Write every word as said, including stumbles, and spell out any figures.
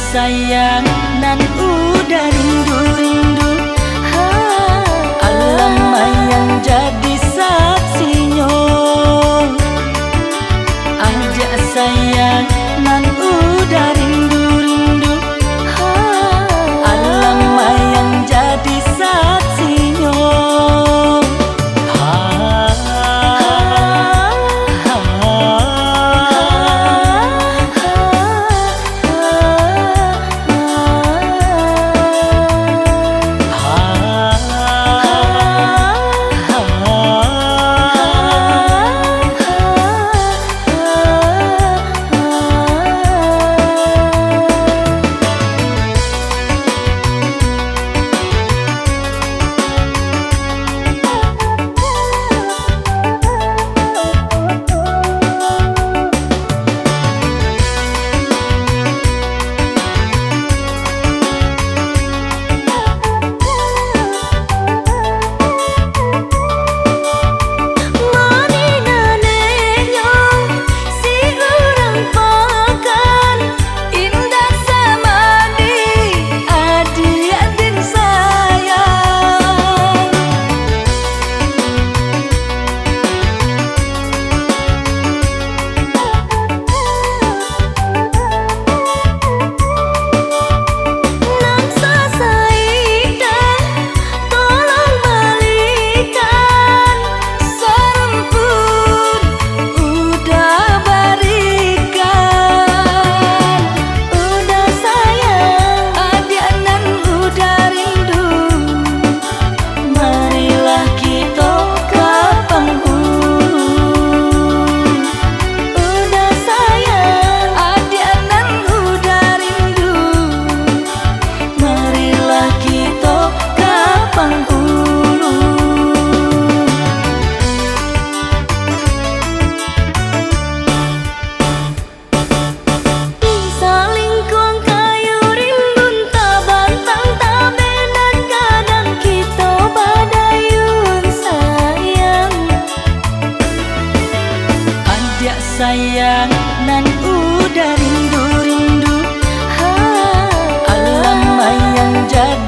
Sayang nan udah rindu-rindu, ha, alam mayang jadi saksinyo. Adiak sayang nan udah rindu-rindu, ha, alam mayang jadi saksinyo. Ha, ha, ha, ha. Indak samadih adiak den sayang. Nan sasaidah, tolong balikan, sarumpun udah barikan. Udah sayang, adiak nan udah rindu, marilah kito ka pangulu. Udah sayang, adiak nan udah rindu, marilah kito ka pangulu. Salingkuang kayu rimbun, tabantang tabenan, gadang kito badayuang sayang. Adiak sayang nan udah rindu-rindu, ha, alam mayang jadi